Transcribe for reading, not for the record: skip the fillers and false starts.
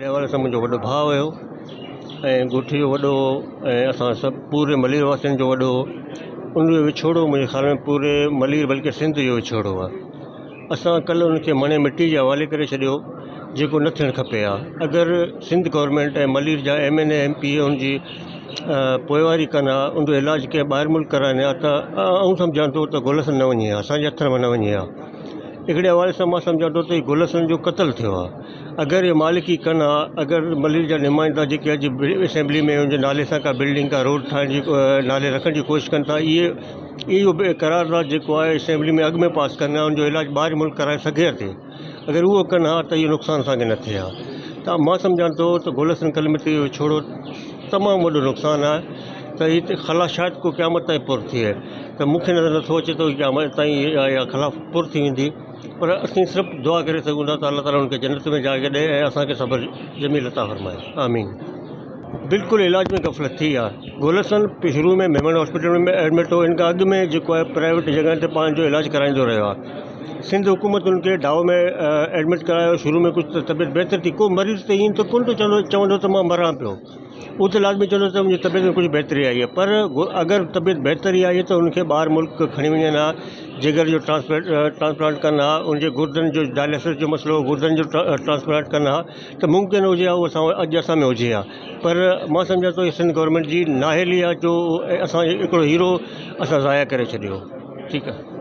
ان حوالي سان منهنجو وڏو ڀاء هيو ۽ ڳوٺ جو وڏو هو ۽ اسان سڀ پوري ملير واسين جو وڏو هو ان جو وڇوڙو منهنجي خيال ۾ پوري ملير بلڪه سنڌ جو وڇوڙو آهي اسان ڪلهه ان کي مڻي مٽي جي حوالي ڪري ڇڏيو جيڪو نه ٿيڻ کپي ها اگر سنڌ گورنمينٽ ۽ ملير جا M N A M P A ان جي پوئواري ڪن ها ان جو علاج ڪنهن ٻاهر ملڪ ڪرائين ها ته آئون سمجهان ٿو ته گل حسن نه وڃي ها اسان جي هٿن مان نه وڃي ها هڪڙي حوالي سان مان سمجهان ٿو ته هي گل حسن جو قتل ٿيو آهي اگر اهي مالڪي ڪن ها اگر ملير جا نمائندا جيڪي اڄ اسيمبلي ۾ ان جي نالي سان ڪا بلڊنگ ڪا روڊ ٺاهڻ جي نالي رکڻ جي ڪوشش ڪن ٿا اهي اهو به قرارداد جيڪو آهي اسيمبلي ۾ اڳ ۾ پاس ڪن ها ان جو علاج ٻاهر ملڪ ڪرائي سگهي ٿي اگر اهو ڪن ها ته اهو نقصان اسان کي نه ٿئي ها ته مان سمجهان ٿو ته گل حسن ڪلمتي جو وڇوڙو تمام وڏو نقصان آهي ته هي خلا شايد ڪو قيامت تائين پر ٿئي ته مون کي نظر نٿو اچي ته قيامت تائين اها خلا پر ٿي ويندي پر اسين صرف دعا ڪري سگهون ٿا ته الله تعالي ان کي جنت ۾ جاء ڏئي ۽ اسان کي صبر جميل عطا فرمائي آمين. بلڪل علاج ۾ غفلت ٿي آهي گل حسن شروع ۾ ميمڻ هاسپيٽل ۾ ايڊمٽ هو ان کان اڳ ۾ جيڪو آهي پرائيويٽ جڳهن تي پنهنجو علاج ڪرائيندو رهيو آهي سنڌ حڪومت ان کي ڊائو ۾ ايڊمٽ ڪرايو شروع ۾ ڪجهه طبيعت بهتر ٿي ڪو مريض ته ائين ته ڪونه ٿو چوندو چوندو ته مان مران پيو اهو ته لازمي چوندو ته منهنجي طبيعت ۾ ڪجهه بهتري آئي آهي پر اگر طبيعت بهتري آئي آهي ته ان کي ٻاهر ملڪ کڻي وڃن ها جگر جو ٽرانسپلانٽ ڪن ها ان جي گردن جو ڊائليسس جو مسئلو هو گردن جو ٽرانسپلانٽ ڪن ها ته ممڪن هجي ها اهو اسان اڄ اسان ۾ هجي ها پر مان سمجهان ٿو سنڌ گورنمينٽ جي نااهلي آهي جو اسان جو هڪڙو هيرو اسان ضايع ڪري ڇڏيو ٺيڪ آهي.